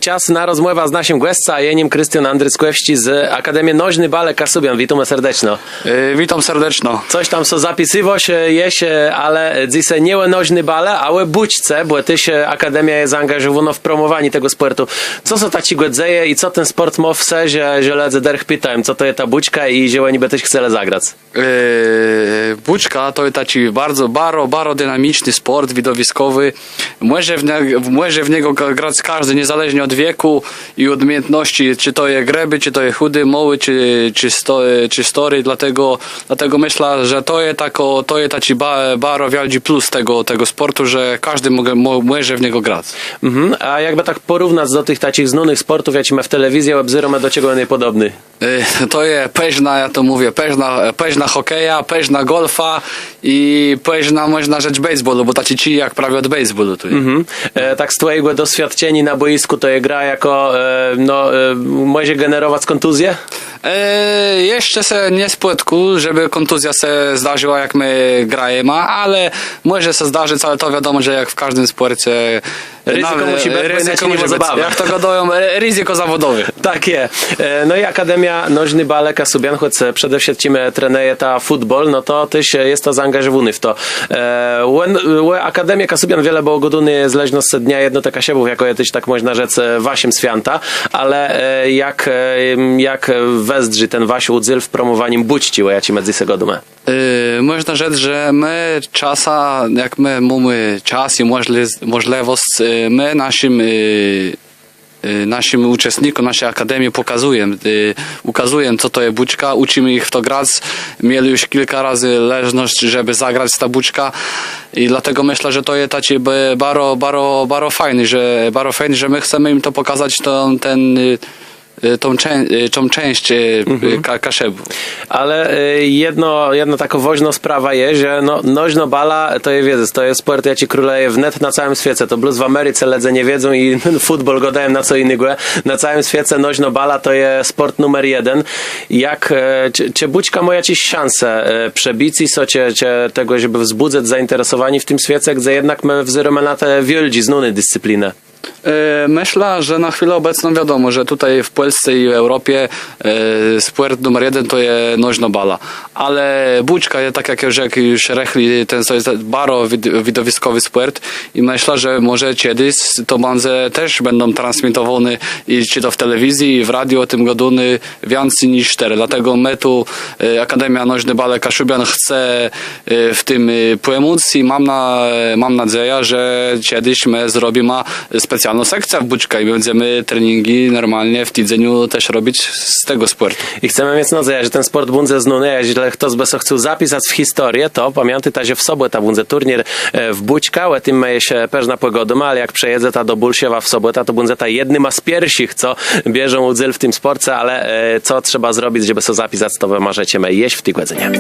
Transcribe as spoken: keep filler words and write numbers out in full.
Czas na rozmòwã z naszim gòscã, je nim Krystian Andryskòwsczi z Akademie Nożny Balë Kaszubian. Witómë serdeczno. Witóm serdeczno. Cos tam sã zapisywôsz, jesz, ale dzysô nié ò nożny balë, a ò bùczce, bò téż Akademia je zaangażowónô w promòwanié tegò spòrtu. Co sã taczégò dzeje i co ten spòrt mô w se, że lëdze dërch pitają, co to je ta bùczka i że òni bë téż chcelë zagrac? Bùczka to je taczi baro, baro, baro dinamiczny spòrt widowiskòwi. Mòże w niegò grac kòżdi, niezależno òd wiekù i òd ùmiejãtnoscë, czë to je grëbi, czë to je chùdi, môłi, czë stôri. Dlôtegò mëszlã, że to je taczi baro wiôldżi plus tegò spòrtu, że kòżdi mòże w niegò grac. A jakbë tak pòrównac do tëch taczich znónëch spòrtów, jaczé më w telewizji òbzérómë, do czegò òn je pòdobny? To je përznã, jô to mówiã, përznã hòkeja, përznã gòlfa i përznã, mòżna rzec, bejsbòlu, bò taczi czij jak prawie òd bejsbòlu tu je. Tak z twòjégò doswiôdczeniô na bòjiskù, to je gra, jakô mòże generowac kòntuzje? Jesz sã nie spòtkôł, żebë kòntuzjô sã zdarzëła, jak më grajemë, ale mòże sã zdarzëc, ale to wiadomò, że jak w kòżdim spòrce, rizykò mùszi bëc, bò jinaczi nie mô zabawë. Jak to gôdają, rizykò zawòdowé. Tak je. No i Akademia Nożny Balë Kaszubian, chòc przede wszëtczim trenëje ta fùtbòl, no to téż je to zaangażowóny w to. Ò Akademie Kaszubian wiele bëło gôdóné z leżnoscë Dnia Jednotë Kaszëbów, jakô je téż, tak mòżna rzec, waszim swiãtã, ale jak wëzdrzi ten wasz ùdzél w promòwanim bùczczi, ò jaczi më dzysô gôdómë? Mòżna rzec, że më czasã, jak më mómë czas i mòżlëwòsc, më naszim naszim ùczestnikóm naszi akademie pòkazëjemë, ùkazëjemë, co to je bùczka, ùczimë jich w to grac. Mielë ju kòlka razy leżnosc, żebë zagrac w tã bùczkã. I dlôtegò mëszlã, że to je taczé baro, baro, baro fejné, że më chcemë jim to pòkazac, ten tã czãsc Kaszëbów. Ale jedna takô wôżnô sprawa je, że nożnô bala to je, wiedzec, to je spòrt, jaczi królëje wnet na całim swiece. To blós w Americe lëdze nie wiedzą i fùtbòl gôdają na co jinégò. Na całim swiece nożnô bala to je spòrt numer jeden. Jak, czë bùczka mô jaczés szanse przebicô sã, czë tegò, żebë wzbùdzëc zainteresowanié w tim swiece, gdze jednak më wzérómë na te wiôldżé, znóné discyplinë? Mëszlã, że na chwilã òbecną wiadomò, że tutaj w Pòlsce i w Eùropie spòrt numer jeden to je nożnô bala. Ale bùczka je, tak jak jô rzekł ju rëchli, ten, to je baro widowiskòwi spòrt i mëszlã, że mòże czedës to bãdze, téż bãdą transmitowóné i czë to w telewizji, i w radiu ò tim gôdóné, wiãcy niż terô. Dlôtegò më tu, Akademia Nożny Balë Kaszubian chce w tim pòmòc i móm nôdzejã, że czedës më zrobimë specjalną sekcjã w bùczkã i bãdzemë treningi normalnie w tidzeniu téż robic z tegò spòrtu. I chcemë miec nôdzejã, że ten spòrt bãdze znóny, a jeżlë chtos bë sã chcôł zapisac w historiã, to pamiãtôjta, że w sobòtã bãdze turniér w bùczkã, ò tim më jesz përznã pògôdómë, ale jak przëjedzeta do Bòlszewa w sobòtã, to bãdzeta jednyma z pierszich, co bierzą ùdzél w tim spòrce, ale co trzeba zrobic, żebë sã zapisac, to wama rzeczemë jesz w ti gòdzënie.